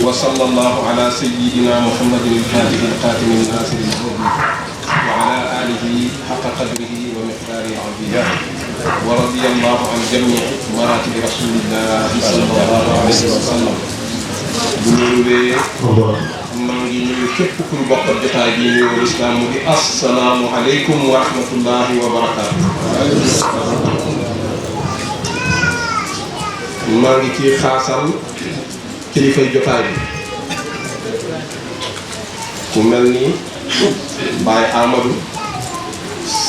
وصلى الله على سيدنا محمد الفاتح الخاتم الناصر الهدي وعلى آله حق قدره ومقداره العظيم ورضي الله عن جميع مراتب رسول الله صلى الله عليه وسلم maa ngi nuyu képp ku ñu bokkal jotaay bi nuyu lislaam mu di assalaamu aleykum wa rahmatullahi wa barakaatu. maa ngi ci xaasal kilifay jotaay bi ku mel ni Baye Amadou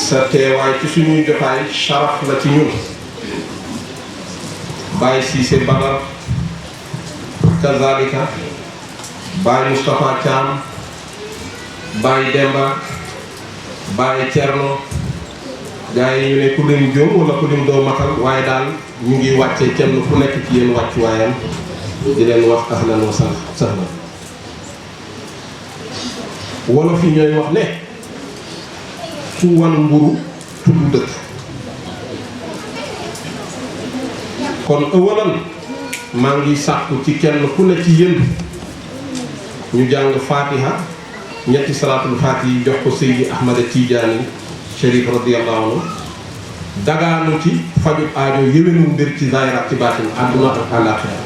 sa teewaay ci suñuy jotaay sharaf la ci ñun. Baye Cissé Badar kazalika Baye Moustapha Thiam Baye Demba Baye Thierno gars yi ñu ne ku lim jóom wala ku lim doo matal waaye daal ñu ngi wàccee kenn ku nekk ci yéen wàccuwaayam di leen wax ahlan wa sahlan. wolof yi ñooy wax ne su wan mburu tudd dëkk kon ëwalan maa ngi sàkku ci kenn ku ne ci yéen ñu jàng fatiha ñetti salaatul fatiha jox ko Seydi Ahmada Tidiane Chérif radiyallahu anhu dagaanu ci faju aajo yéwénu mbir ci zaahir ak ci baatin àdduna ak àllaaxira.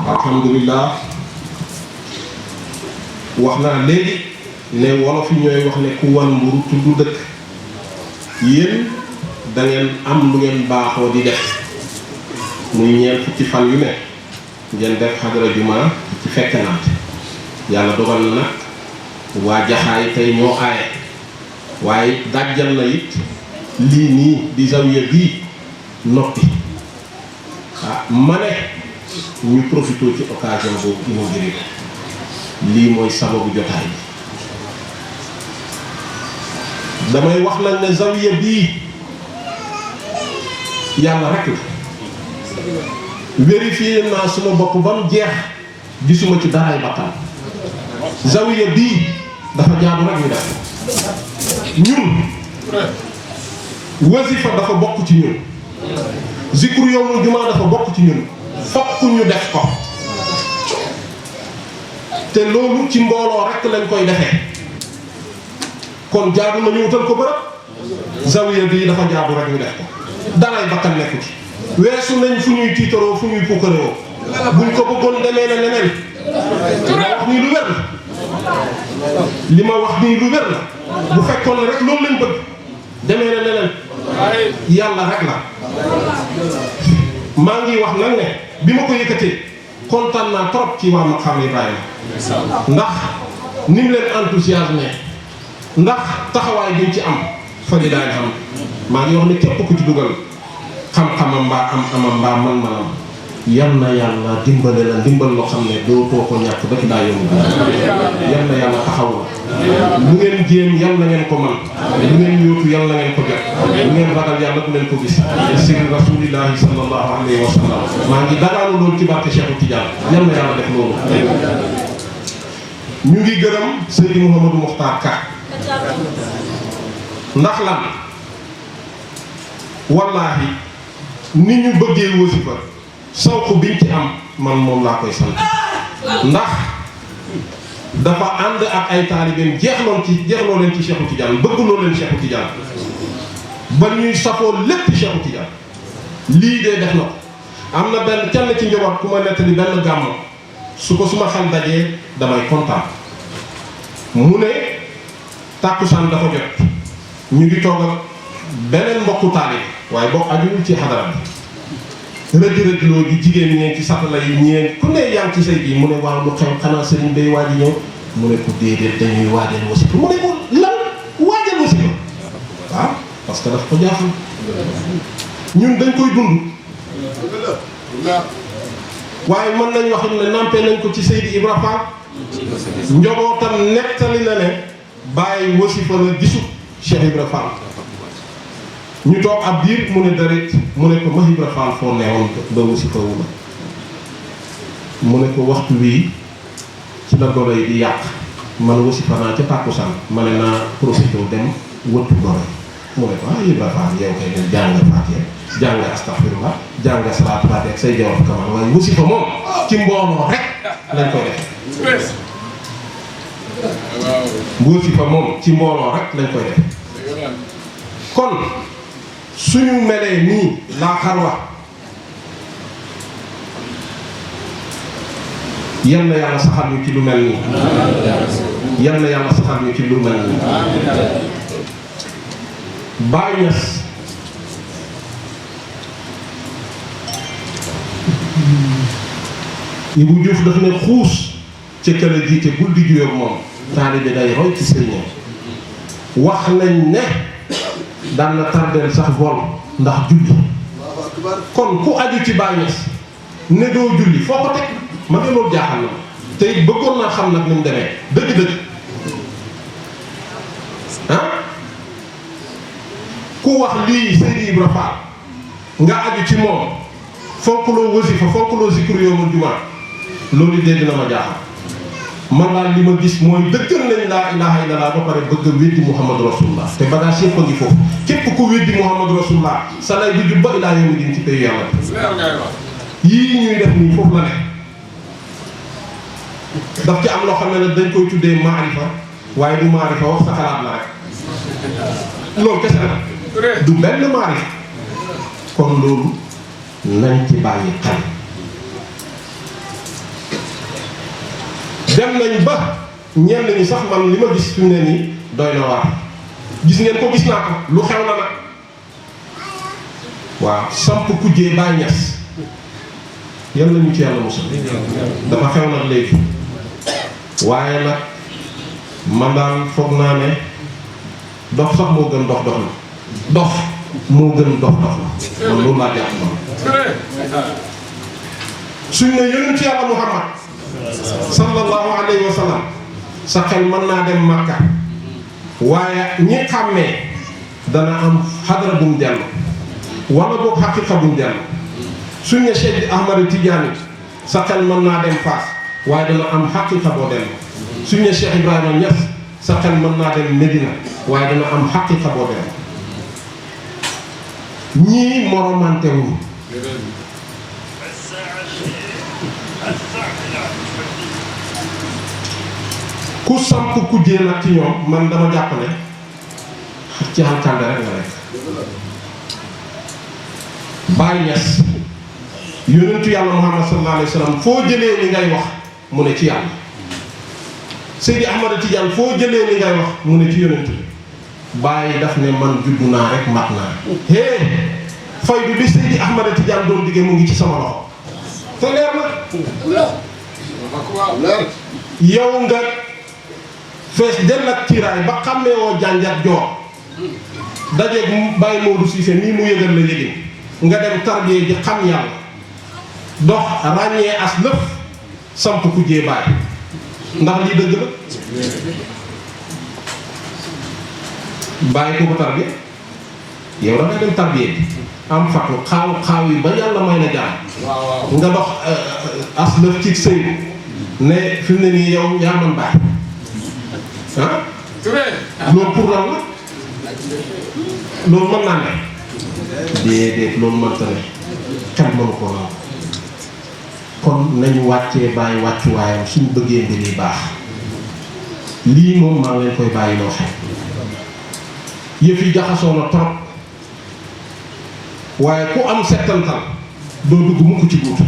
alhamdulillah wax naa léegi ne wolof yi ñooy wax ne ku wan mburu tudd dëkk. yéen da ngeen am lu ngeen baaxoo di def muy ñeent fukki fan yu ne ngeen def xadara juma ci fekkanaat yàlla dogal na nag waa jaxaay tey ñoo aaye waaye dàjjal na it lii nii di zawiya bii noppi ma ne ñu profité ci occasion boobu inauguré lii mooy sababu jotaay bi. damay wax nag ne zawiya bii yàlla rek la. vérifié naa suma bopp ba mu jeex gisuma ci daray bakkan. zawiya bii dafa jaadu rek ñu def ñun wasifa dafa bokk ci ñun zikru yawmul jumaa dafa bokk ci ñun fokk ñu def ko te loolu ci mbooloo rek lañ koy defee kon jaadu na ñu wutal ko bërëb. zawiya bii dafa jaadu rek ñu def ko daray bakkan nekku ci weesu nañ fu ñuy tiitaroo fu ñuy pukkarewoo buñ ko bëggoon demee na leneen li ma wax nii lu wér la bu fekkoon ne rek loolu lañ bëgg demee na leneen yàlla rek la. maa ngi wax nag ne bi ma ko yëkkatee kontaan naa trop ci waa Maqaam Ibrahima ndax ni mu leen enthousiasme ndax taxawaay biñ ci am fa di daay xam maa ngi wax ne képp ku ci dugal xam-xamam mbaa am-amam mbaa man-manam yal na yàlla dimbale la dimbal loo xam ne dootoo ko ñàkk ba ci daa yomb yal na yàlla taxaw la lu ngeen jéem yal na ngeen ko man lu ngeen yóotu yal na ngeen ko jot lu ngeen ragal yàlla du leen ko gis sirri rasulillahi sallallahu alayhi wa sallam maa ngi dagaanu loolu ci barke Cheikh Tidiane yal na yàlla def loolu. ñu ngi gërëm Seydi Mouhamadou Mokhtar Ka ndax lan wallaahi ni ñu bëggee wasifa sawku biñ ci am man moom laa koy sant ndax dafa ànd ak ay taalibeem jeexloo leen ci Cheikh Tidiane bëggloo leen Cheikh Tidiane ba ñuy safoo lépp Cheikh Tidiane lii de def na ko. am na benn kenn ci njaboot ku ma nettali benn gàmmu su ko suma xel dajee damay kontaan mu ne tàkkusaan dafa jot ñu ngi toog ak beneen mbokku taalib waaye boo ajuwul ci xadara bi rëj loo gi jigéen ñee ci satala yi ñee ku ne yaa ngi ci say bii mu ne waaw lu xew xanaa sëriñ day waaj ñëw mu ne ko déedéet dañuy waajal wasifa mu ne ko lan waajal wasifa waaw parce que daf ko jaaxal ñun dañ koy dund waaye mën nañ wax ne nampé nañ ko ci Seydi Ibra Fall njobootam nettali na ne bàyyi wasifa la gisu Cheikh Ibra Fall ñu toog ab diir mu ne darit mu ne ko ma Ibra Fall foo neewoon ba wasifa wu la mu ne ko waxtu wii ci la golo yi di yàq man wasifa naa ca tàkkusaan ma ne naa profité dem wëttu golo yi mu ne ko Ibra Fall yow kay ne jàng Faatiha jàng astaghfirullah jàng salaatu Faatiha ak say jawab kamal waaye wasifa moom ci mbooloo rek lañ koy def wasifa moom ci mbooloo rek lañ koy def kon suñu melee nii laa xarwa yal na yàlla saxal ñu ci lu mel nii yal na yàlla saxal ñu ci lu mel nii Baay Ñas Ibou Diouf daf ne xuus ca këla jiite bul di juyoog moom taalibe day roy ci sëriñam wax nañ ne daan na tardeel sax vol ndax julli kon ku aju ci Baay Ñas ne doo julli foo ko teg ma ne loolu jaaxal na ma te it bëggoon naa xam nag ni mu demee dëgg-dëgg ah ku wax lii Seydi Ibra Fall nga aju ci moom fonk loo wasifa fonk loo zikru yawmul jumaa loolu de dina ma jaaxal man daal li ma gis mooy dëggal nañ laa ilaha illallah ba pare bëgg a weddi Muhammadu Rasulullah te bagage yëpp a ngi foofu képp ku weddi Muhammadu Rasulullah sa lay du jub ba ilaa yawmi din ci payu yàlla yii ñuy def nii foofu la ne daf ci am loo xam ne nag dañ koy tuddee maarifa waaye du maarifa wax sa xalaat la rek loolu kese la du benn maarifa kon loolu nañ ci bàyyi xel dem nañ ba ñenn ñi sax man li ma gis fi mu ne nii doy na waar gis ngeen ko gis naa ko lu xew la nag waaw samp kujjee Baay Ñas yal nañu ci yàlla musal dafa xew nag léegi waaye nag man daal foog naa ne dof sax moo gën dof dof la dof moo gën dof dof la man loolu laa jàpp man suñ ne yonent yàlla Muhammad sallallahu alayhi wa sallam sa xel mën naa dem Makka waaye ñi xàmmee dana am xadra bu mu dellu wala boog xaqiqa bu mu dellu suñ ne Cheikh Ahmad Tidiane sa xel mën naa dem Fass waaye dana am xaqiqa boo dellu suñ ne Cheikh Ibrahima Niass sa xel mën naa dem Medina waaye dana am xaqiqa boo dellu ñii moromante wuñu ku samp ku jéem ak ci ñoom man dama jàpp ne ci alkande rek nga nekk Baay Ñas yonentu yàlla Muhammad sallallahu alayhi wa sallam foo jëlee li ngay wax mu ne ci yàlla Seydi Ahmad Tidiane foo jëlee li ngay wax mu ne ci yonentu Baay daf ne man juddu naa rek mat naa hee faydu bi Seydi Ahmad Tidiane doon diggee mu ngi ci sama loxo te leer na yow nga fees dell ak tiiraay ba xàmmee woo jànjat joor dajeeg Baye Modou Cissé nii mu yëgal la yëgin nga dem tarbiyee ji xam yàlla dox ràññee as lëf samp ku jee Baay ndax lii dëgg la bàyyi ko tarbiyee yow da ngay dem tarbiyee ji am fatu xaaw yi ba yàlla may na jaam nga dox as lëf ci sëy ne fi mu ne nii yow yaa man Baay ah loolu pour lan la loolu mën naa ne déedéet loolu mënta ne xel mënu ko laal kon nañu wàccee Baay wàccuwaayam suñu bëggee mbir yi baax lii moom maa ngi leen koy bàyyi loo xel yëf yi jaxasoo na trop waaye ku am settantal doo dugg mukk ci guut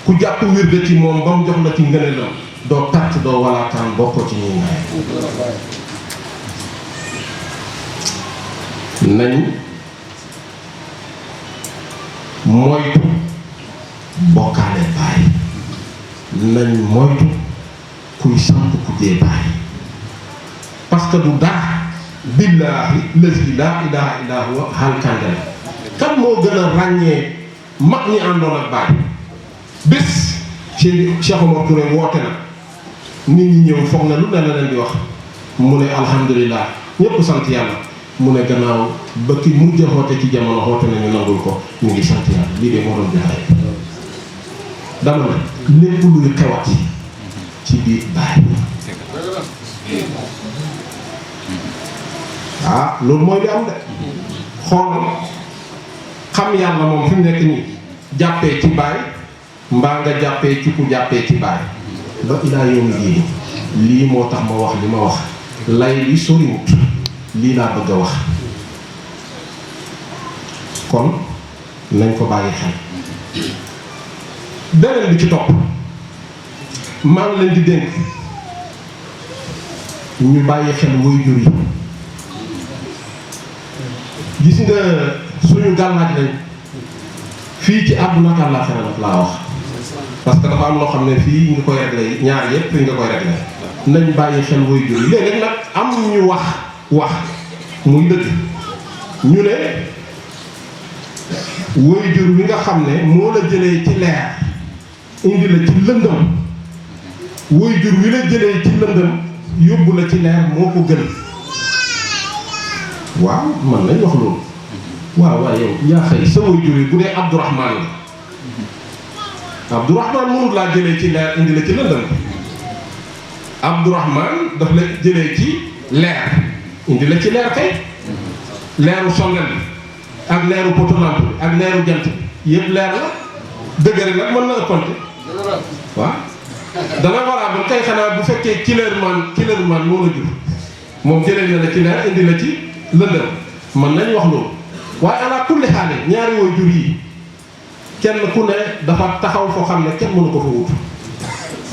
ku jàpp wirde ci moom ba mu jox la ci ngëneelam doo tàtt doo walaataan bokkoo ci ñuy ngaay nañ moytu bokkaale baay nañ moytu kuy samp ku dee baay parce que du dara billaahi lazi laa ilaaha illaa huwa halkande la kan moo gën a ràññee mag ñi àndoon ak baay bés Cheikh Omar Touré woote na nit ñi ñëw foog na lu ne la leen di wax mu ne alhamdulilah ñëpp sant yàlla mu ne gannaaw ba ki mujj a xoote ci jamono xoote nañu nangul ko ñu ngi sant yàlla lii de moo doon jotaay dama ne lépp luy xewati ci biir baay loolu mooy li am de xool xam yàlla moom fi mu nekk nii jàppee ci baay mbaa nga jàppee ci ku jàppee ci baay ba ilaa yow mi lii moo tax ma wax li ma wax lay li soriwut lii laa bëgg a wax kon nañ ko bàyyi xel beneen bi ci topp maa ngi leen di dénk ñu bàyyi xel waajur yi gis nga suñu gàllaaj lañ fii ci àdduna ak àllaaxira laa wax parce que dafa am loo xam ne fii nga koy réglé ñaar yépp fii nga koy réglé nañ bàyyi xel waajur yi léeg-léeg nag am ñu wax muy dëgg ñu ne waajur wi nga xam ne moo la jëlee ci leer indi la ci lëndëm waajur wi la jëlee ci lëndëm yóbbu la ci leer moo ko gën waaw man nañ wax loolu waaw waaye yow yaa xëy sa waajur yi bu dee Abdourahman la Abdourahman mënul laa jëlee ci leer indi la ci lëndëm Abdourahman daf la jëlee ci leer indi la ci leer kay leeru sondel bi ak leeru potolamp bi ak leeru jant bi yëpp leer la dëgëre nag mën na ëppante waaw dana valable kay xanaa bu fekkee killerman moo la jur moom jëlee na la ci leer indi la ci lëndëm mën nañ wax loolu waaye ala kulli xaale ñaari waajur yi kenn ku ne dafa taxaw foo xam ne kenn mënu ko fa wut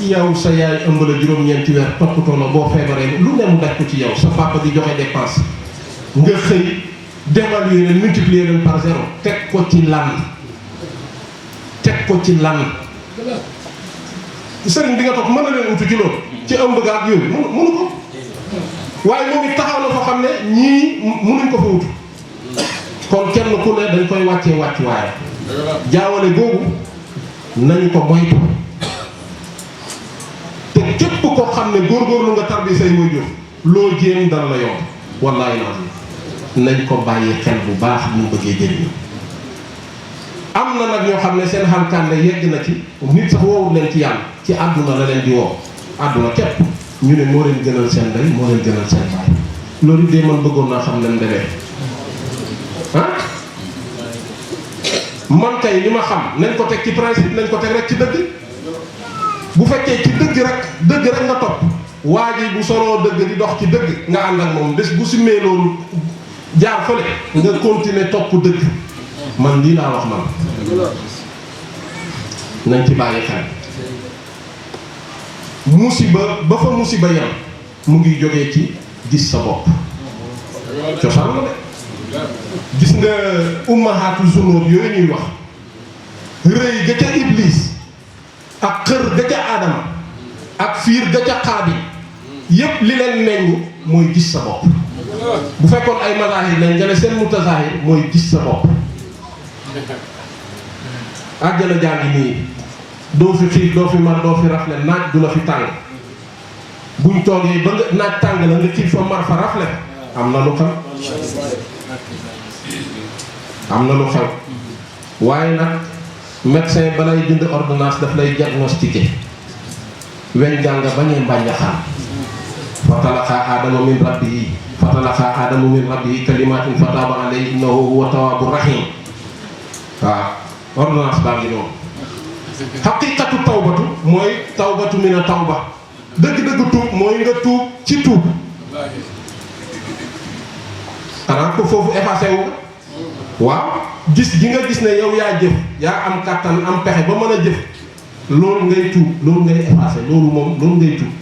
yow sa yaay ëmb la juróom-ñeenti weer toppatoo la boo feebaree lu ne mu daj ko ci yow sa papa di joxe dépense nga xëy dévaluer leen multiplier leen par zéro teg ko ci lan sëriñ bi nga toog mën na leen utu ci loolu ci ëmb ga ak yooyu mënu ko waaye moom it taxaw na foo xam ne ñii mënuñ ko fa wut kon kenn ku ne dañ koy wàccee waaye jaawale googu nañu ko moytu te képp koo xam ne góorgóorlu nga tarbi say waajur loo jéem dara la yomb wallaahi nañ ko bàyyi xel bu baax bu mu bëggee jëriñu am na nag ñoo xam ne seen xalkande yegg na ci nit sax woowul leen ci yàlla ci àdduna la leen di woo àdduna képp ñu ne moo leen gënal seen ndey moo leen gënal seen baay loolu de man bëggoon naa xam leen demee man kay li ma xam nañ ko teg ci principe nañ ko teg rek ci dëgg bu fekkee ci dëgg rek nga topp waa ji bu soloo dëgg di dox ci dëgg nga ànd ak moom bés bu simmee loolu jaar fële nga continuer topp dëgg man lii laa wax man nañ ci bàyyi xel musiba ba fa musiba yam mu ngi jógee ci gis sa bopp cosaan la de gis nga ummahaatu zunub yooyu ñuy wax rëy ga ca iblis ak xër ga ca aadama ak fiir ga ca xaabi yépp li leen meññ mooy gis sa bopp bu fekkoon ay mazahir lañ nga ne seen mutazahir mooy gis sa bopp àjjana jaa ngi nii doo fi xiif doo fi mar doo fi rafle naaj du la fi tàng buñ toogee ba nga naaj tàng la nga xiif fa mar fa rafle am na lu xew waaye nag médecin balay bind ordonnance daf lay diagnostiqué weñ jàng bañee mbànjaxaan fa talaqa aadama min rabbihi kalimatin fa taaba alayhi innahu huwa tawwabu rahim waaw ordonnance baa ngi noonu xaqiqatu tawbatu mooy tawbatu mina tawba dëgg-dëgg tuub mooy nga tuub ci tuub xanaa ko foofu effacé wu waaw gis gi nga gis ne yow yaa jëf yaa am kàttan am pexe ba mën a jëf loolu ngay tuub loolu ngay effacé loolu ngay tuub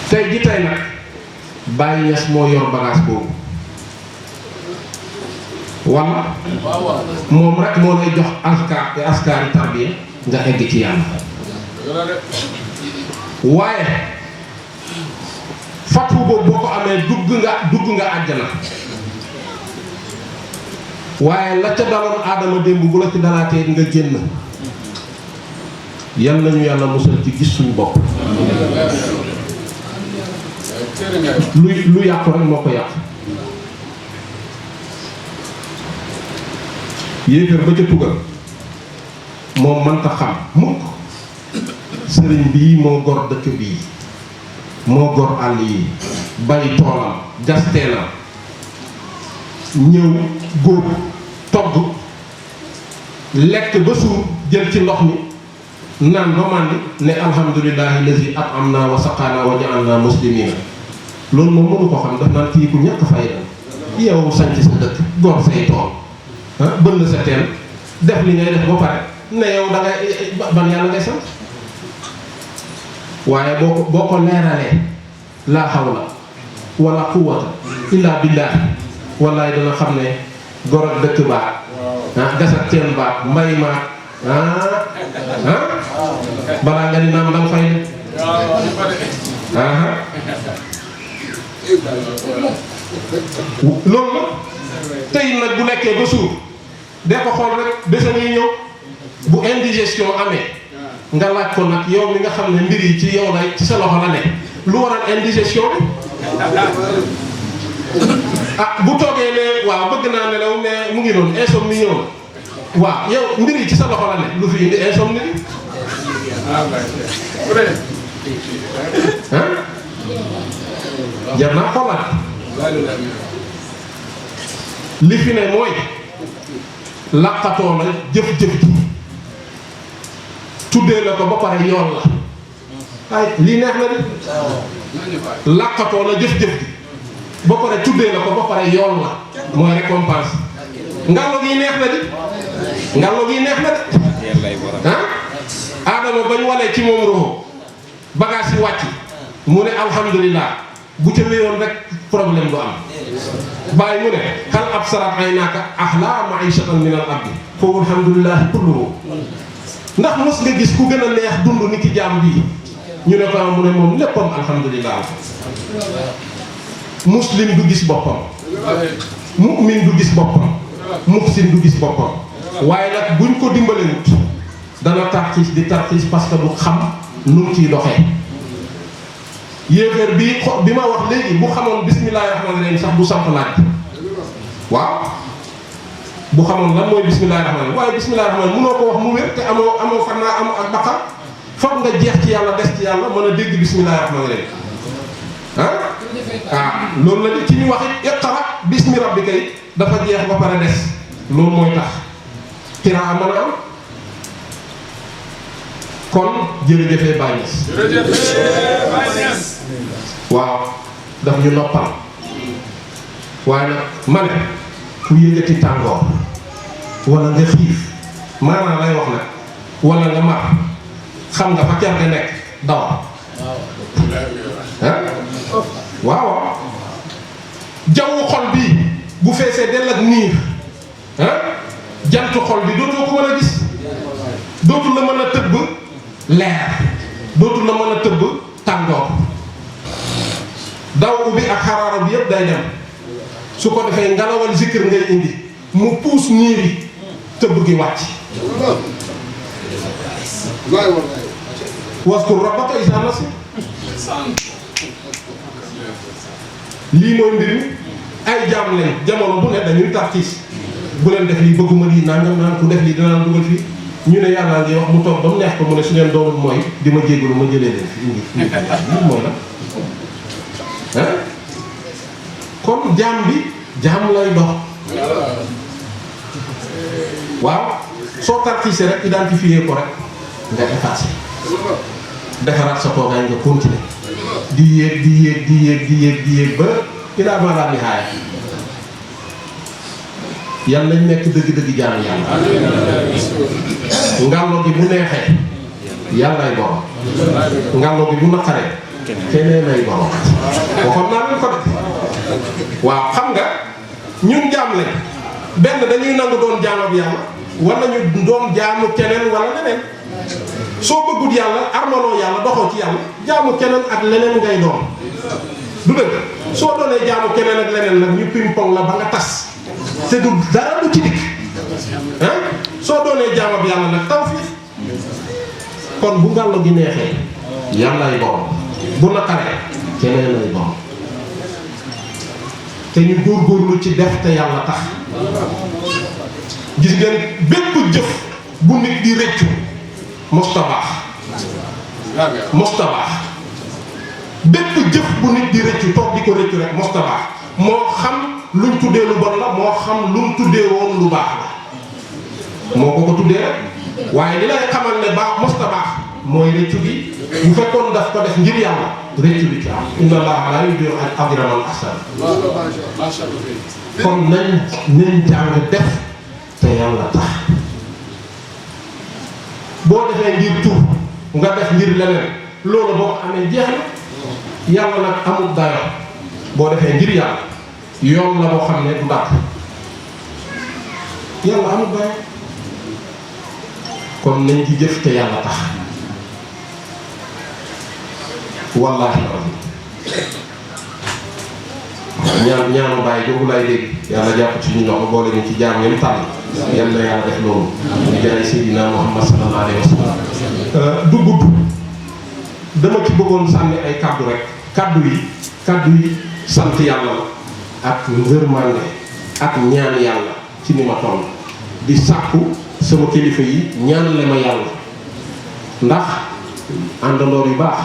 tey ji tey nag Baye Niass moo yor bagage boobu wala moom rek moo lay jox askari tarbiya nga egg ci yàlla. waaye fatu boobu boo ko amee dugg nga àjjana. waaye la ca daloon aadama démb bu la ci dalaatee nga génn. yal nañu yàlla musal ci gis suñu bopp. lu yàqu rek moo ko yàq. yéefar ba ca tugal moom mënta xam mukk sëriñ bii moo gor dëkk bii moo gor àll yi bay toolam gasteelam ñëw góob togg lekk ba suur jël ci ndox mi naan ba màndi ne alhamdulillahi lazi at'amna wa saqana wa ja'alna muslimina. loolu moom mënu ko xam daf naan kii ku ñàkk fayda yow sanc sa dëkk gor say tool bënn sa teen def li ngay def ba pare ne yow da ngay ban yàlla ngay sant. waaye boo ko leeralee laa hawla wala quwwata illa billah wallaay dana xam ne gor ak dëkk baa gas ak teen baa mbay maa balaa nga ni naam danga fay loolu la tey nag bu lekkee ba suur dee ko xool rek bés a ngi ñëw bu indigestion amee nga laaj ko nag yow mi nga xam ne mbir yi ci yow lay ci sa loxo la ne lu waral indigestion bi. bu toogee ne waaw bëgg naa nelaw mais mu ngi noonu insomnie ñëw na waaw yow mbir yi ci sa loxo la ne lu fi indi insomnie bi. jar naa xoolaat. li fi ne mooy laqatoo la jëf-jëf ji tuddee la ko ba pare yoon la ay lii neex na de laqatoo la jëf-jëf ji ba pare tuddee la ko ba pare yoon la mooy récompense. ngalo gi neex na di ngalo gi neex na de Adama bañ walee ci moom roxo bagage yi wàcc mu ne alhamdulillah bu ca wéeroon rek problème du am. bàyyi mu ne hal absarat aynaaka ahla ma'ishatan min al-ardi fa alhamdulillah kulluhu. ndax mos nga gis ku gën a neex dund ni ki jaam bii ñu ne ko mu ne moom léppam alhamdulillah. muslim du gis boppam mu'min du gis boppam muhsin du gis boppam waaye nag buñ ko dimbalewut dana tarxiis di tarxiis parce que du xam nu mu ciy doxee. yéeféer bi ma wax léegi bu xamoon bismillahir rahmanir rahim sax du samp laaj. waaw bu xamoon lan mooy bismillahir rahmanir rahim waaye bismillahir rahmanir mënoo ko wax mu wér te amoo fan naa am ak baqar foog nga jeex ci yàlla des ci yàlla mën a dégg bismillahir rahmanir rahim. loolu la ci ñu wax iqra bismi rabbika dafa jeex ba pare des loolu mooy tax qiraa mën a am. kon jërëjëfee Baye Niass. jërëjëfee Baye Niass. waaw daf ñu noppal waaye nag ma ne ku yëgati tàngoor wala nga xiif maanaam lay wax nag wala nga mar xam nga fa ker ga nekk dawal. waaw jawwu xol bii bu feesee dell ak niir jantu xol bi dootoo ko mën a gis dootul la mën a tëbb leer dootul la mën a tëbb tàngoor daw ubbi ak xaraara bi yëpp day dem su ko defee ngalawal zikr ngay indi mu puus niir yi tëbb gi wàcc. waskur rabbaka izaa nasiit. lii mooy mbir mi ay jaam leen jamono bu ne dañuy tarxiis bu leen def lii bëgguma lii nangam naan ku def lii danaa dugal fii ñu ne yàlla ngi wax mu toog ba mu neex ko mu ne su ngeen doonul mooy di ma jéggalu ma jëlee leen fi indi lii mooy la kon jaam bi jaam lay dox. waaw soo tarxiisee rek identifier ko rek nga effacé defaraat sa toogaay nga continuer di yéeg ba ilaa maa laa nihaaya. yàlla nañ nekk dëgg-dëgg jaam yàlla. ngàllo gi bu neexee yàllaay borom. ngàllo gi bu naqaree keneen ay borom waxoon naa leen ko de waaw xam nga ñun jaam lañ benn dañuy nangu doon jaamab yàlla wala ñu doon jaamu keneen wala leneen soo bëggut yàlla armaloo yàlla doxoo ci yàlla jaamu keneen ak leneen ngay doon du dëgg soo doonee jaamu keneen ak leneen nag ñu ping-pong la ba nga tas te du dara du ci dikk ah soo doonee jaamab yàlla nag taw fii kon bu ngàllo gi neexee yàllaay borom bu naqaree keneen lay borom te ñu góorgóorlu ci def te yàlla tax gis ngeen bépp jëf bu nit di rëccu mosta baax bépp jëf bu nit di rëccu toog di ko rëccu rek mosta baax moo xam luñ tuddee lu bon la moo xam luñ tuddee woon lu baax la moo ko tuddee rek waaye li lay xamal ne baax mosta baax mooy rëccu bi bu fekkoon daf ko def ngir yàlla rëccu bi ci am inna allaha la yudii'u ajra man ahsana kon nañ jàng def te yàlla tax boo defee ngir tur nga def ngir leneen loolu boo amee jeex na yàlla nag amul dayo boo defee ngir yàlla yoon la boo xam ne du dàq yàlla amul dayo kon nañ ci jëf te yàlla tax wallaahi ñaanu bàyyi boobu lay dégg yàlla jàpp ci ñu loxo boole ñu ci jaam ñam tànn yal na yàlla def loolu ñu jaay Seydina Muhammad sallallahu alayhi wa sallam du gudd dama ci bëggoon sànni ay kaddu rek kaddu yi sant yàlla la ak ngërmande ak ñaan yàlla ci ni ma toll di sàkku sama kilifa yi ñaanale ma yàlla ndax àndandoor yu baax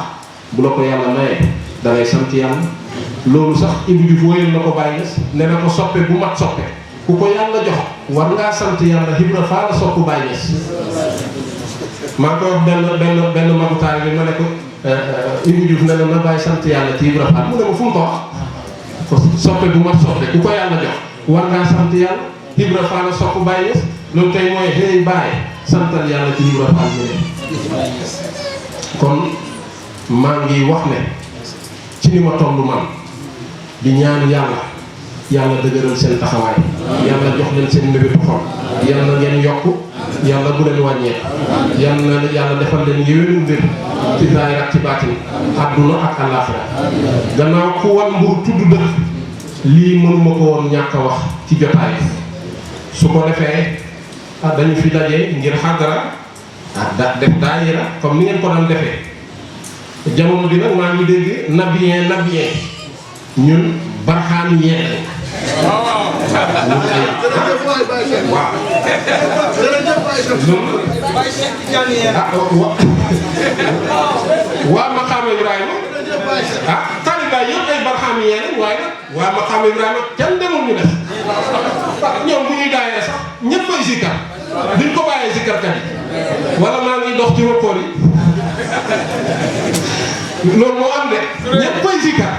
bu la ko yàlla maye dangay sant yàlla loolu sax Ibou Diouf wóyal na ko bàyyi ne na ko soppe bu mat soppe ku ko yàlla jox war ngaa sant yàlla Ibra Faal la sopp Baay Ñas maa ngi koy wax benn magutaay bi ma ne ko Ibou Diouf ne na bàyyi sant yàlla ci Ibra Faal mu ne ma fu mu ko wax soppe bu mat soppe ku ko yàlla jox war ngaa sant yàlla Ibra Faal la sopp Baay Ñas loolu tey mooy hey Baay santal yàlla ci Ibra Faal ñu ne kon maa ngi wax ne ci ni ma toll man di ñaan yàlla dëgëral seen taxawaay yàlla jox leen seen mébétu xol yàlla ngeen yokk yàlla bu leen wàññeeku yàlla defal leen yéwénu mbir ci zaahir ak ci baatin àdduna ak àllaaxira gannaaw ku wan mburu tudd dëkk lii mënuma ko woon ñàkk a wax ci jotaay su ko defee dañu fi daje ngir xàggara ak def daayira comme ni ngeen ko daan defee jamono bi nag maa ngi dégg nabiyeen ñun barxaaniyeen waaw waa Maqaama Ibrahima talibaay yëpp ay barxaaniyeen waaye waa Maqaama Ibrahima kenn demul ñu def ñoom bu ñuy daayee sax ñëpp ay sikkar duñ ko bàyyee sikkarkat yi wala maa ngi dox ci woppoor yi loolu moo am de ñëpp ay sikkar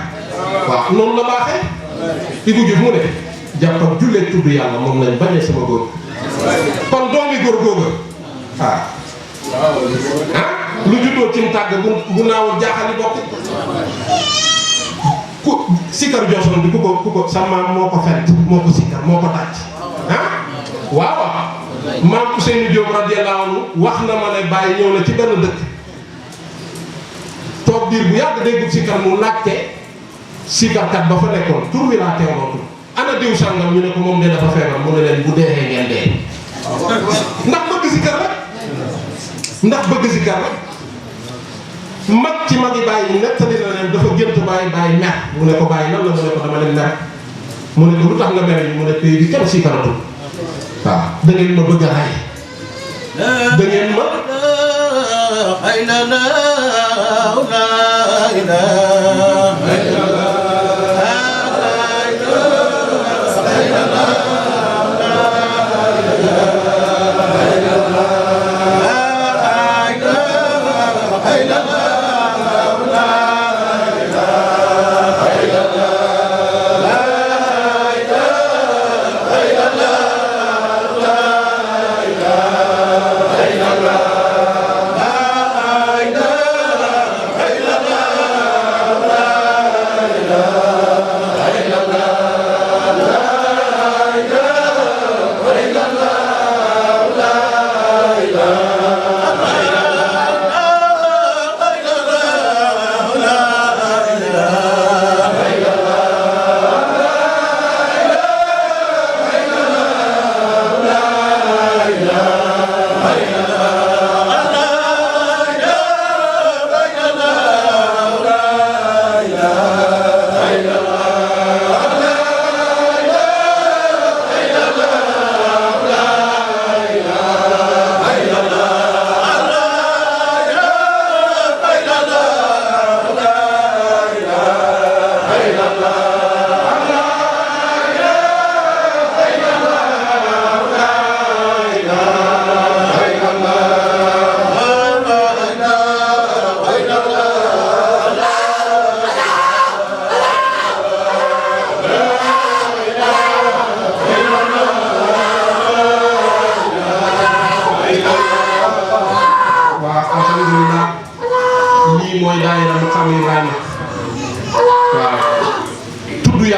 waaw noonu la baaxee Ibou Diouf mu ne jàpp ak jullee tudd yàlla moom lañ bañee sama góor kon doomi góor góoga lu juddoo ci tàgg bu naawul jaaxali bokk ku sikkar josoon bi ku ko sa maam moo ko fent moo ko sikkar moo ko tàcc waaw maam Ousseynou Diop radiyallahu anhu wax na ma ne bàyyi ñëw na ci benn dëkk toog diir bu yàgg déggul sikkar mu laajte sikkarkat ba fa nekkoon tur wi laa teewlootul ana diw sàngam ñu ne ko moom de dafa feebar mu ne leen bu deexee ngeen dee ndax bëgg sikkar rek mag ci magi bàyyi nettali na leen dafa gént bàyyi mer mu ne ko bàyyi nan la mu ne ko dama leen mer mu ne ko lu tax nga mer yi mu ne pays bi kenn sikkaratul waaw da ngeen ma bëgg a rey da ngeen ma ay la la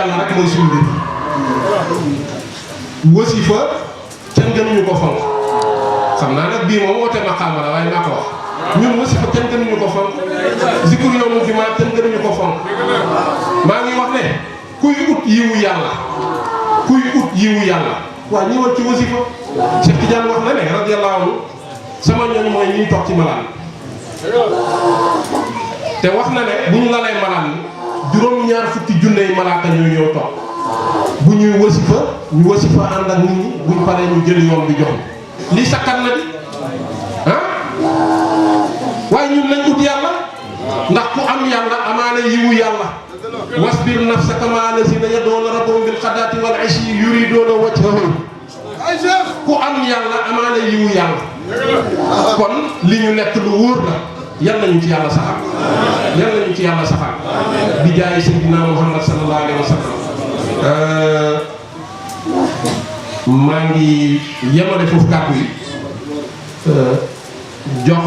yàlla rek mooy suñu mbir wasifa kenn gënuñu ko fonk xam naa nag bii moom woote maqaama la waaye maa ko wax ñun wasifa kenn gënuñu ko fonk zikru yawmul jumaa kenn gënuñu ko fonk maa ngi wax ne kuy ut yiwu yàlla waa ñëwal ci wasifa Cheikh Tidiane wax na ne radiyallahu anhu sama ñooñ mooy ñuy toog ci malaan te wax na ne bu ñu lalee malaan juróom-ñaar fukki junney malaaka ñooy ñëw toog bu ñuy wasifa ñu wasifa ànd ak nit ñi buñ paree ñu jël yoon bi jox lii sakkan na di waaye ñun nañ ut yàlla ndax ku am yàlla amaana yiwu yàlla wasbir nafsaka ma'a lazina yad'una rabbahum bil ghadaati wal 'ashiyyi yuriduna wajhahu ku am yàlla amaana yiwu yàlla kon li ñu nekk lu wóor la yal nañu ci yàlla saxal bi jaay Seydina Muhammad sallallahu alayhi wa sallam maa ngi yemale foofu kàddu yi jox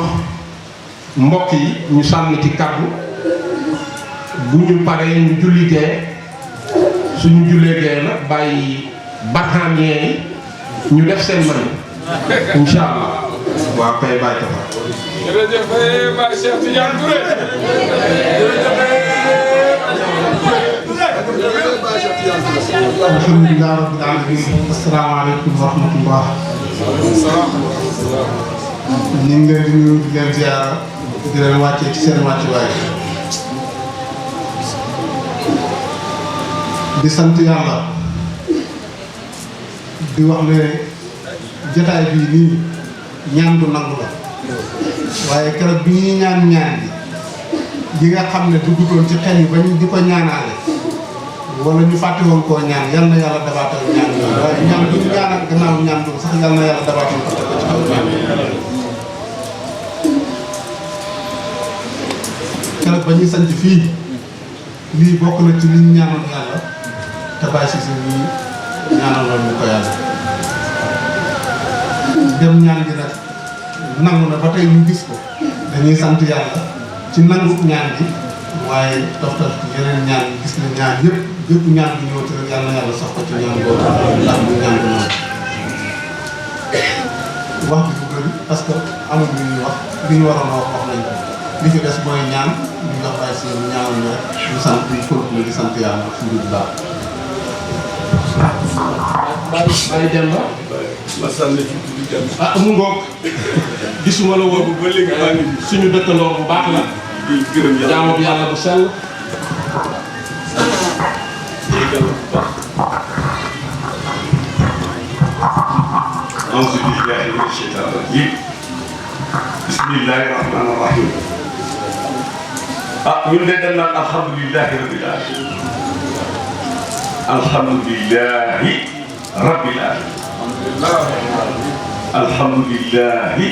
mbokk yi ñu sànni ci kàddu bu ñu paree ñu julli gee suñu jullee gee nag bàyyi barxaamee yi ñu def seen man incha allah waaw kay bàyyi ko fa. jërëjëf Baye Cheikh Tidiane Touré. alhamdulilah rabbil alamin asalaamaaleykum wa rahmatullah. ñu ngi leen di nuyu di leen ziara di leen wàccee ci seen wàccuwaay. di sant yàlla di wax ne jotaay bii nii ñaan du nangu la waaye keroog bi ñuy ñaan bi nga xam ne duggutoon ci xel yi ba ñu di ko ñaanaale wala ñu fàtte woon koo ñaan yal na yàlla dabaatal ñaan yooyu waaye ñaan bu ñu ñaanal gannaaw ñaan boobu sax yal na yàlla dabaatal ko teg ko ci kaw ñaan keroog ba ñuy sant fii lii bokk na ci liñ ñaanoon yàlla te Baye Cissé ñii ñaanaloon ñu ko yàlla dem ñaan gi nag nangu na ba tey ñu gis ko dañuy sant yàlla ci nangu ñaan gi waaye toftal ci yeneen ñaan yi gis na ñaan yëpp ñaan bi ñëw ci rek yàlla na yàlla sax ko ci ñaan boobu ndax mu ñaan bi noonu wax bi bu bëri parce que amul lu ñuy wax li ñu waroon a wax nañ ko li ci des mooy ñaan ñu jox Baye Cissé ñu ñaanal ñu rek ñu sant ñu continuer di sant yàlla alhamdulilah. Baye Demba ma sànni ci tuuti jàmm. mu ngoog gisuma la woon ba léegi maa ngi suñu dëkkandoo bu baax la di gërëm yàlla. jaamu bi yàlla bu sell auzu billaahi mina shaytaani rajiim. bismillaahi rahmaani rahiim. ñun de dañ naan alhamdulillaahi rabbil aalamiin. alhamdulillaahi rabbil aalamiin. alhamdulillahi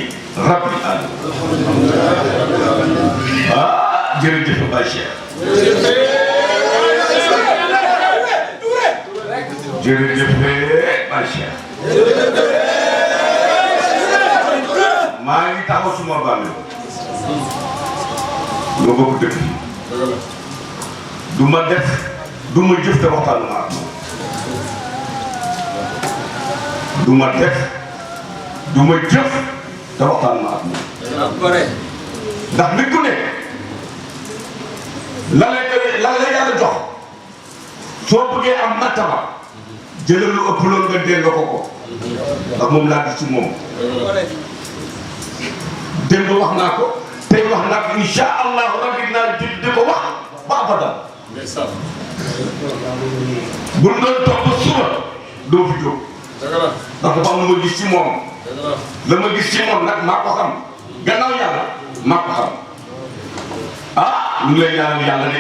rabbil aalamiin. jërëjëf Baye Cheikh. jërëjëf Baye Cheikh. maa ngi taxaw suma bàmmeel. nga bokk dëkk bi. du ma def du ma jëf te waxtaan ma ak moom. du ma def du ma jëf te waxtaan ma ak moom. ndax nit ku ne la yàlla jox soo bëggee am martaba jëlal lu ëpp loolu nga delloo ko ndax moom laa gis ci moom. démb wax naa ko tey wax naa ko incha allahu rabbi naa di ko wax ba abadan. buñ doon topp suba doo fi jóg. ndax dafa am lu ma gis ci moom. la ma gis ci moom nag maa ko xam gannaaw yàlla maa ko xam. ñu ngi lay ñaanal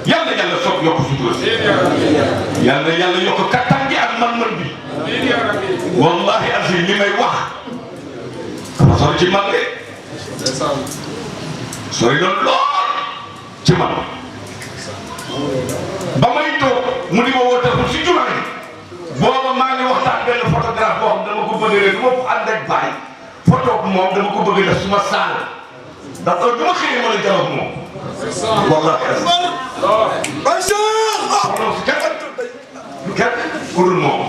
yàlla de yàlla soog yokk sutura si. yàlla yokk kattan gi ak man-man bi. wallahi azim li may wax dafa sori ci man de. sori na lool ci man. ba may toog mu di ma woote pour si jumaa ji booba maa ngi waxtaan benn photographe boo xam dama ko bëgg rek moo ko ànd ak Baye photo moom dama ko bëgg def suma saal ndax heure bi ma xëyee mën a jaww moom. wallahi. Baye Cheikh. ku dul moom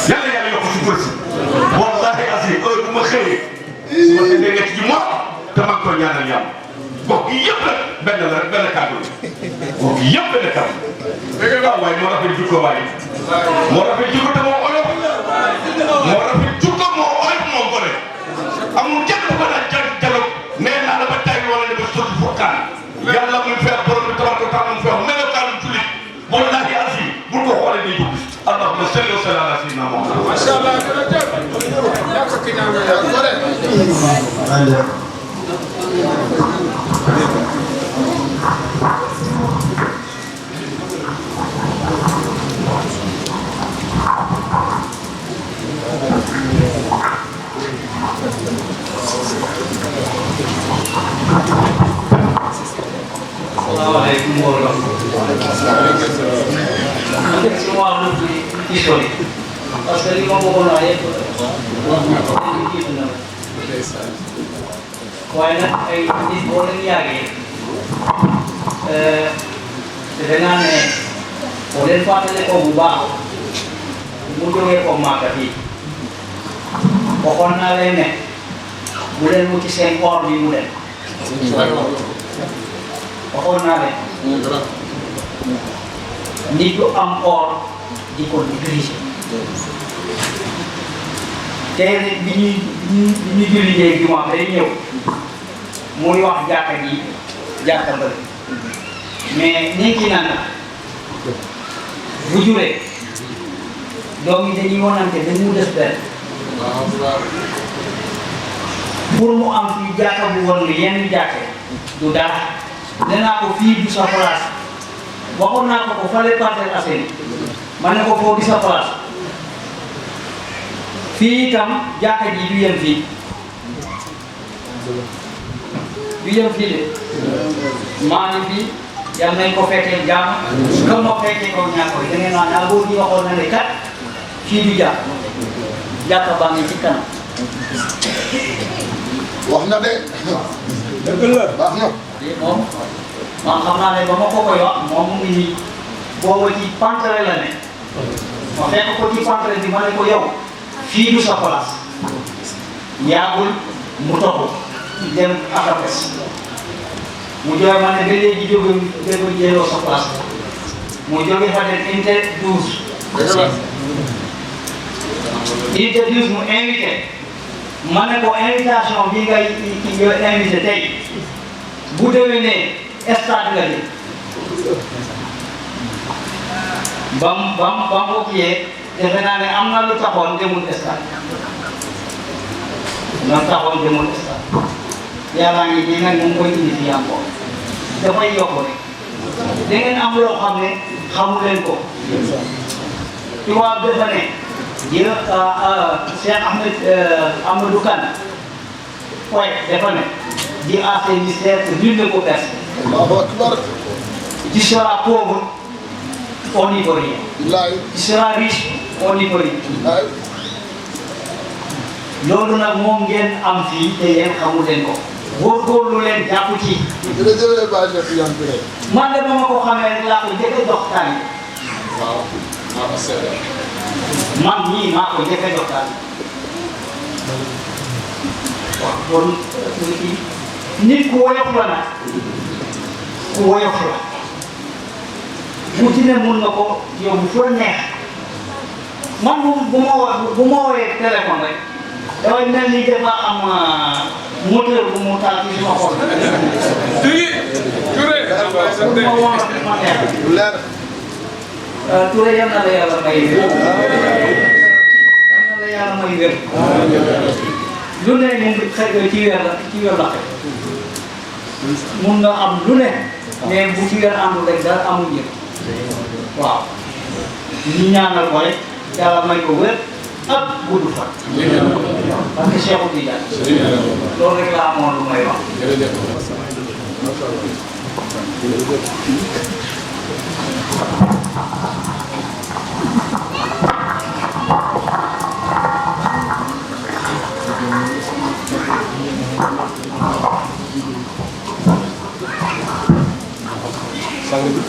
yàlla yàlla yokk ci bërsi wallahi asi heure bu ma xëyee su ma tëddee nga ci moom te maa ngi koy ñaanal yàlla gox gi yëpp la benn kàddu la gox gi yëpp benn kàddu waaye moo rafet jikko waaye moo rafet jikko te moo oyof moo rafet jikko moo oyof moo gone amul kenn ku ko daan jalo nee naa la ba tay wala ne ba sotti fokkaan yàlla muy feex borom bi tabaraka wa taala mu feex melokaanu jullit wallahi asi bu ko xoolee day jóg allahumma salli wa sallim ala sayyidina Muhammad masha Allah yaa ko ki ñaan nga yaa gore Assalamualaikum warahmatullahi wabarakatuh. Semua belum dihitung. Pas dari ngomong ayat itu, Kuainan ini boleh lagi. Dengan boleh pakai kau ubah, mungkin kau makan. Pokoknya lainnya, boleh mungkin sengkor di boleh. Pokoknya nit lu am or di ko diriger tey bi ñuy julli léegi moom day ñëw muy wax jàkka ji jàkka mbër mais ni ki naan bu juree doom yi dañuy wonante dañ mu des benn pour mu am fi jàkka bu won li yenn jàkke du dara nee naa ko fii du sa place waxoon naa ko fale Parcelles Assainies ma ne ko foo di sa place fii itam jàkka ji du yem fii de maa ngi fii yal nañ ko fekkee jàmm comme ma fekkee ko ñàkk ko da ngeen naan naa boo di waxoon na ne kat fii du jàkka baa ngi ci kanam wax na de dëgg la baax na moom man xam naa ne ba ma ko koy wax moom mu ngi nii booba ci pantere la ne ma fekk ko ci pantere bi ma ne ko yow fii du sa place yaagul mu toxu dem akapes mu jooy ma ne ba léegi jóge jëloo sa place mu jóge fa dem unité 12 unité 12 mu invité ma ne ko invitation bi ngay invité tey bu déwénee stade nga di bam ko kiyee defe naa ne am na lu taxoon demul stade yàlla ngi nii nag mu ngi koy indi fii encore dafay yokk rek da ngeen am loo xam ne xamu leen ko tubaab dafa ne jël Cheikh Amadou Kane waaye dafa ne di assainisseur nul ne peut percer. Tu seras pauvre, on n'y peut rien. Tu seras riche, on n'y peut rien. loolu nag moom ngeen am fii te yéen xamu leen ko. góorgóorlu leen jàpp ci. man de ba ma ko xamee rek laa ko njëkk a jox tànn. waaw maa ko seede. man ñii maa ko njëkk a jox tànn. waaw loolu nit ku woyof la nag ku woyof la mu ci ne mun na ko yóbbu fu la neex man bu ma woowee téléphone rek dafay mel ni dafa am moteur bu mu taal ci suma xol. Touré bu ma woo ma neex. Touré yal na la yàlla may wér. Yal na la yàlla may wér. lu ne moom xëy ci weer la xëy mun nga am lu ne mais bu ci weer àndul rek dara amul njëriñ waaw ñu ñaanal ko rek yàlla may ko wér ak gudd fan parce que Cheikhou Tidiane loolu rek la amoon lu may wax. sang bi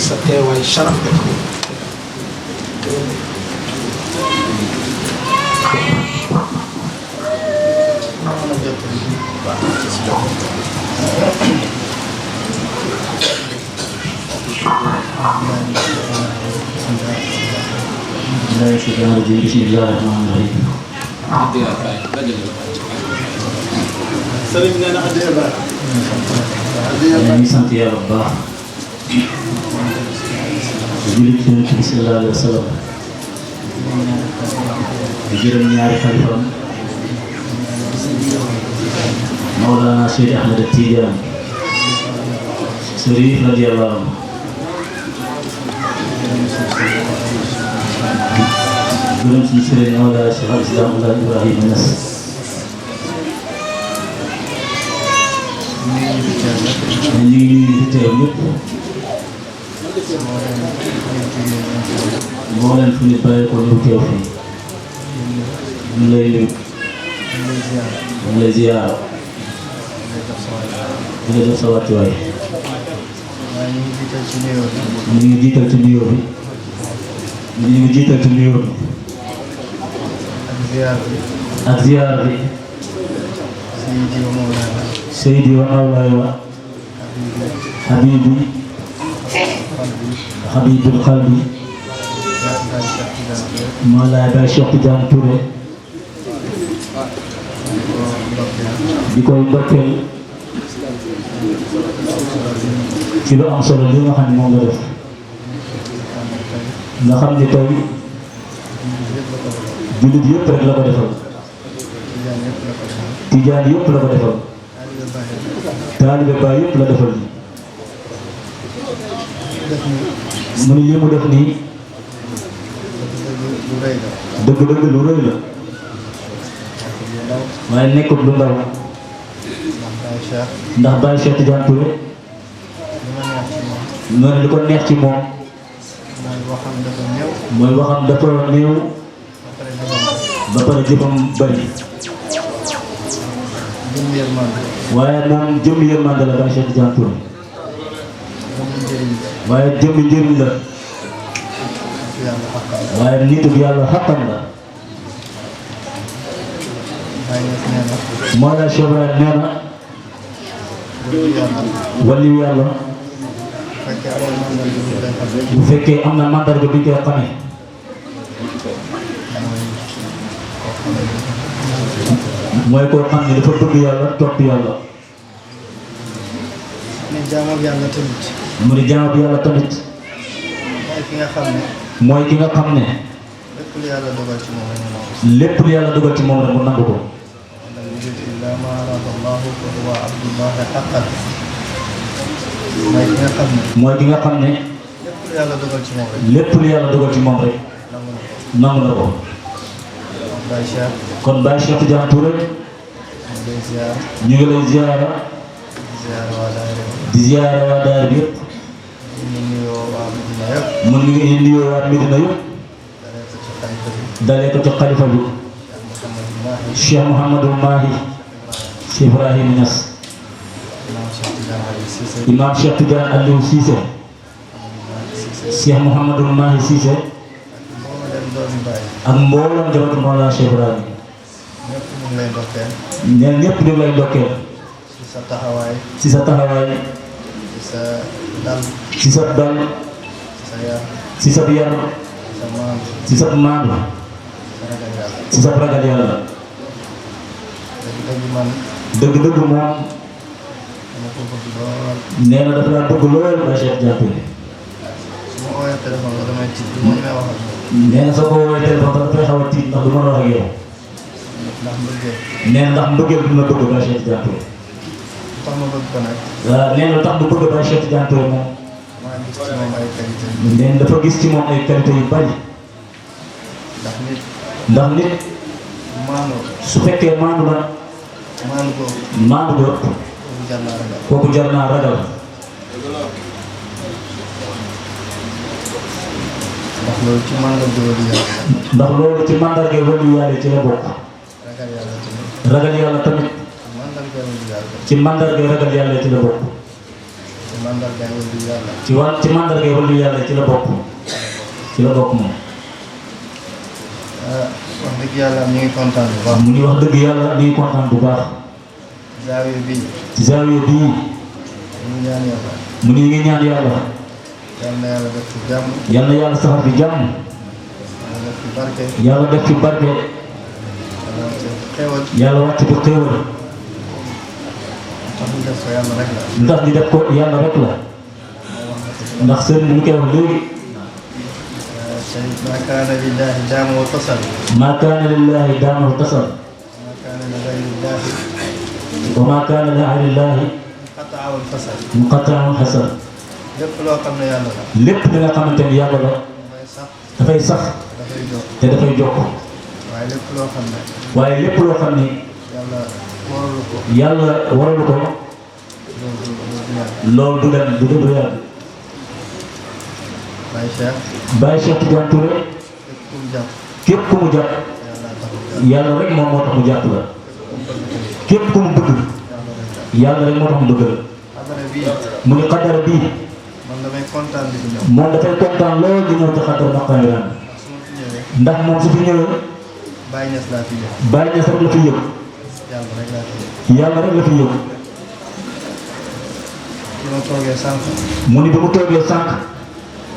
sa teewaay sharaf la ko Bismillahirrahmanirrahim. sëriñ nee na addiya ba Yaa ngi sant yàlla bu baax. Jullit ci Yonent bi sallallahu alayhi wa sallam. di gërëm ñaari xalifam Mawlana Cheikh Ahmed Tidiane Sërif radiyallahu anhu. gërëm suñu sëriñ Mawlana Cheikh al Islam Ibrahima Niass. ñu ngi nuyu fi teew ñëpp moo leen fu ñu bàyyi ko ñu teew fii ñu lay nuyu ñu lay ziyaara di la def sa wàccuwaay ñu ngi jiital ci nuyoo bi ñu ngi jiital ci nuyoo bi ak ziyaar bi Seydi wa Mawlaaya Habibi Habibul Qalbi Mawlaaya Baay Cheikh Tidiane Touré di koy ndokkeel ci lu am solo li nga xam ne moom la def nga xam ne tey jullit yëpp rek la ko defal Tijaan yëpp la ko defal taalibe Baay yëpp la defal mu ne yëmu def nii dëgg-dëgg lu rëy la waaye nekkut lu ndaw ndax Baay Cheikh Tidiane Touré noonu li ko neex ci moom mooy waxam dafa néew ba pare jëfam bari waaye moom jëmmi yërmande la Baay Cheikh Tidiane Touré waaye jëmmi njëriñ la waaye nitu yàlla xaqan la moo la Cheikh Ibrahima nee na waliyu yàlla bu fekkee am na mandarga bi ñu koy xamee mooy koo xam ne dafa bëgg yàlla topp yàlla mu ne jaamab yàlla tamit mooy ki nga xam ne lépp lu yàlla dogal ci moom rek mu nangu ko mooy ki nga xam ne lépp lu yàlla dogal ci moom rek nangu na ko kon Baay Cheikh Tidiane Touré ñu ngi lay ziyaara di ziyaara waa daara bi yëpp mu ngi nuyoo waa Medina yëpp dalee ko ci xalifa bi Cheikh Mouhamadou Mahi Cheikh Ibrahima Niass Imam Cheikh Tidiane Aliou Cissé Cheikh Mouhamadou Mahi Cissé ak mboolem njabootu Mawlana Cheikh Ibrahima ñeen ñëpp ñu ngi lay ndokkeel ci sa taxawaay ci sa dal ci sa yar ci sa maandu ci sa ragal yàlla dëgg-dëgg moom nee na dafa laa bëgg lool Baay Cheikh Tidiane Touré nee na soo ko woowee téléphone sax dafay xaw a tiit ndax du mën a wax ak yow nee na ndax mbëggeel bi ma bëgg Baay Cheikh Tidiane Touré waaw nee na lu tax mu bëgg Baay Cheikh Tidiane Touré moom nee na dafa gis ci moom ay qualité yu bari ndax nit su fekkee maandu na maandu ko kooku jar naa ragal loolu ci mandarga wali yàlla. ndax loolu ci mandarga wali yàlla ci la bokk. ragal yàlla tamit. ragal yàlla tamit. mandarga wali yàlla. ci mandarga ragal yàlla ci la bokk. ci mandarga wali yàlla. ci mandarga wali yàlla ci la bokk. ci la bokk moom. wax dëgg yàlla ñu ngi kontaan bu baax. mu ngi wax dëgg yàlla ñu ngi kontaan bu baax. zaawiya bii. ci zaawiya bii. ñu ngi ñaan yàlla. mu ngi ñaan yàlla. yal na yàlla def ci jàmm. yal na yàlla saxal fi jàmm. yàlla def ci barke. yàlla def ci barke. yàlla wàcce xéewal. yàlla wàcc ko xéewal. tax ñu def ko yàlla rek la. ndax di def ko yàlla rek la. ndax sëriñ bi ñu koy wax léegi. maa kaana lillaahi daama wa tasal. maa kaana lillaahi daama wa tasal. maa kaana li gayrillaahi. wa maa kaana li gayrillaahi. inqataa wal fasal. inqataa wal fasal. lépp loo xam ne yàlla la. lépp li nga xamante ni yàlla la. dafay sax. dafay sax. dafay jóg. te dafay jokk. waaye lépp loo xam ne. waaye lépp loo xam ni. yàlla waralu ko. yàlla waralu ko. loolu du dem du dem du yàgg. Baye Cheikh. Baye Cheikh Tidiane Touré. képp ku mu jàpp. képp ku mu jàpp. yàlla rek moom moo tax mu jàpp la. képp ku mu bëgg. yàlla rek moo tax mu bëgg la. xadara bii. mu ni xadara bii. man damay kontaan di ko ñëw. moom dafay kontaan lool di ñëw ci xadara Maqaama Ibrahima. su ma fi ñëwee. ndax moom su fi ñëwee. Baye Niass laa fi ñëw. Baye Niass rek la fi yëg. yàlla rek laa fi ñëw. yàlla rek la fi yëg. bi ma toogee sànq. mu ni ba mu toogee sànq.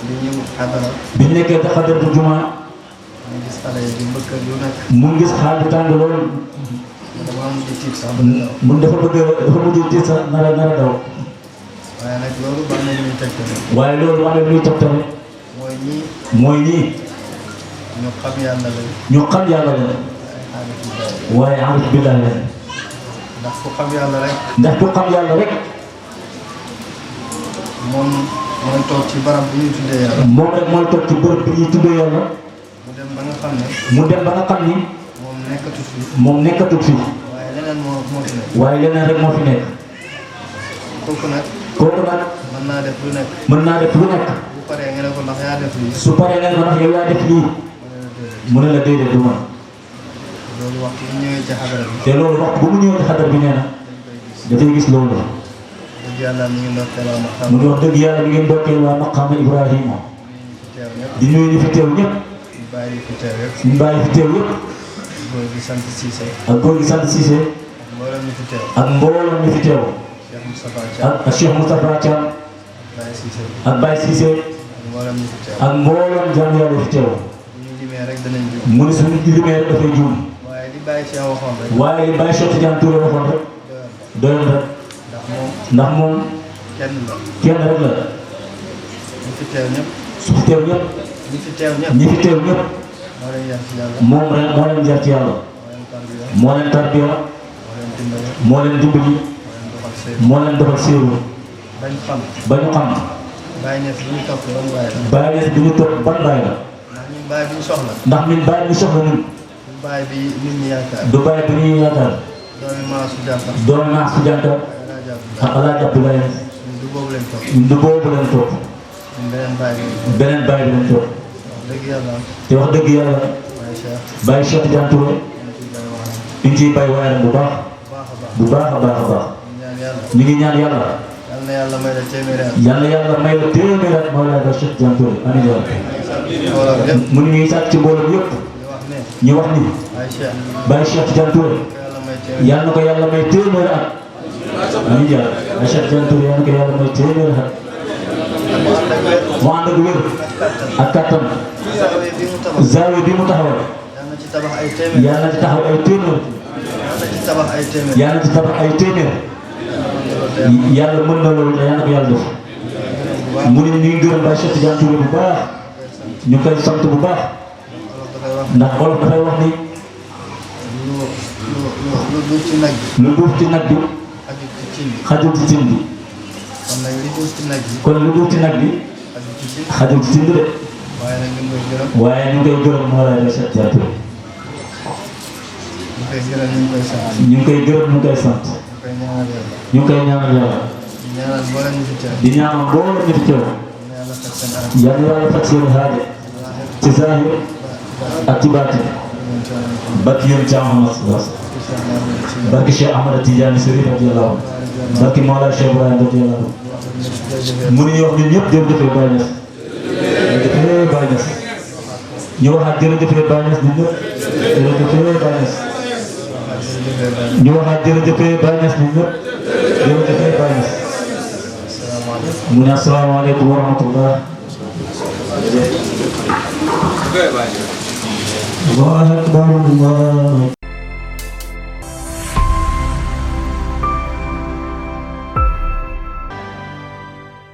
di ñëw xadara. bi ñu nekkee ci xadara bu jumaa. mu gis xale yi di mbëkk lu nekk. mu gis xaal bi tàng lool. dama am di tiit sax. mun dafa mujj tiit sax nar a daw. waaye nag loolu ba am na lu muy tegtale. waaye loolu am na lu muy tegtale. mooy ñii. mooy ñii. ñu xam yàlla la. ñu xam yàlla la. ay xaalis yu bari. waaye arif billah la. ndax ku xam yàlla rek. ndax ku xam yàlla rek. moom mooy toog ci barab bi ñuy tuddee yàlla. moom rek mooy toog ci bërëb bi ñuy tuddee yàlla. mu dem ba nga xam ne. mu dem ba nga xam ni. moom nekkatu fi. moom nekkatul fi. waaye leneen moo fi nekk. waaye leneen rek moo fi nekk. kooku nag. kooku nag. mën naa def lu nekk. mën naa def lu nekk. bu paree nga ne ko ndax yaa def lii. su paree nga ne ko ndax yow yaa def lii. mu ne la déedéet du man. loolu waxtu bu ñëwee ci xadara bi. te loolu wax bu mu ñëwee ci xadar bi nee na. dafay gis loolu. dëgg yàlla mi ngi ndokkeel waa Maqaama. mu ngi wax dëgg yàlla mi ngi ndokkeel waa Maqaama Ibrahima. teew ñëpp. di nuyu ñu fi teew ñëpp. ñu bàyyi fi teew yëpp. ñu bàyyi fi teew yëpp. góor gi sant Cissé. ak góor gi sant Cissé. ak mboolem ñu fi teew. ak mbooloo ñu fi teew. Cheikh Moustapha Thiam. ak Cheikh Moustapha Thiam. Baye Cissé. ak Baye Cissé. ak mboolem ñu fi teew. ak mbooloo jàmm yàlla fi teew. bu ñu limee rek danañ jóg. mu ne suñu limee rek dafay juum. waaye li Baye Cheikh waxoon rek. waaye li Baye Cheikh Tidiane Touré waxoon rek. doyoon rek. ndax moom. kenn la. kenn rek la. ñu fi teew ñëpp. su fi teew ñëpp. ñi fi teew ñëpp. ñi fi teew ñëpp. moo leen yar ci yàlla. moom rek moo leen jar ci yàlla. moo leen tarbiya. moo leen tarbiya. moo leen dimbale. moo leen dimbali. moo leen doxal seen. moo leen doxal séeru. bañ xam. ba ñu xam. Baye Niass bi ñu topp ban baay la. Baye Niass bi ñu topp ban baay la. ndax ñun baay bi ñu soxla. ndax ñun baay bi soxla ñun. du baay bi nit ñi yaakaar. du baay bi ñuy yaakaar. doomi maa su jànta. doon naa su jànta. ak Alaaji Abdoulaye. ñun du boobu leen topp. du boobu leen topp. ñun beneen baay bi. beneen baay bi leen topp. wax dëgg yàlla. te wax dëgg yàlla. Baye Cheikh. Baye Cheikh Tidiane Touré. ñu ngi ciy bay waayaram bu baax. bu baax a baax a baax. ñu ngi ñaan yàlla. yal na yàlla may la téeméeri at. yàlla yàlla may la téeméer ak Mawlaay Baye Cheikh Tidiane Touré amiin yaa rabbi. mbooloo bi yëpp. mu ngi ñuy sàkk ci mbooloo yëpp. di wax ne. ñu wax ni. Baye Cheikh. Baye Cheikh Tidiane Touré. yàlla may téeméeri. yàlla na ko yàlla may téeméer at. amiin yaa rabbi. Baye Cheikh Tidiane Touré yàlla na ko yàlla may téeméer at. mu ànd ak wér. ak kattan. zaawiya bi mu tabax. zaawiya bi mu taxawal. yal na ci tabax ay téeméer. yàlla na ci taxaw ay téeméer. yal na ci tabax ay téeméer. yàlla na ci tabax ay téeméer. yàlla mën na loolu te yàlla na ko yàlla def. mu ne ñu ngi gërëm Baye Cheikh Tidiane Touré bu baax. ñu koy sant bu baax. ndax olof dafay wax ni. lu duuf ci nag bi. lu duuf ci nag bi. xajul ci cin bi. xajul ci cin bi. kon nag li duuf ci nag bi. kon lu duuf ci nag bi. xajul ci cin. xajul ci cin bi de. waaye nag ñu ngi koy gërëm. waaye ñu ngi koy gërëm Mawlaay Baye Cheikh Tidiane Touré. ñu koy gërëm ñu ngi koy sant. ñu ngi koy gërëm ñu ngi koy sant. ñu koy ñaanal yàlla. ñu ngi koy ñaanal yàlla. di ñaanal mboolem ñu fi teew. di ñaanal mbooloo ñu fi teew. yàlla faj seen aar. yàlla yàlla faj seen aajo. ci zahir ak ci baatin barki yoon ci Muhammad barki Cheikh Ahmad Tidiane Chérif radiyallahu barki Mawla Cheikh Ibrahim radiyallahu mënuñu wax ñun ñëpp jërëjëf Baye Niass jërëjëf Baye Niass ñu waxaat jërëjëf Baye Niass ñun ñëpp jërëjëf Baye Niass ñu waxaat jërëjëf Baye Niass ñun ñëpp jërëjëf Baye Niass mu ne asalaamaaleykum wa rahmatullah Allahu akbar Allah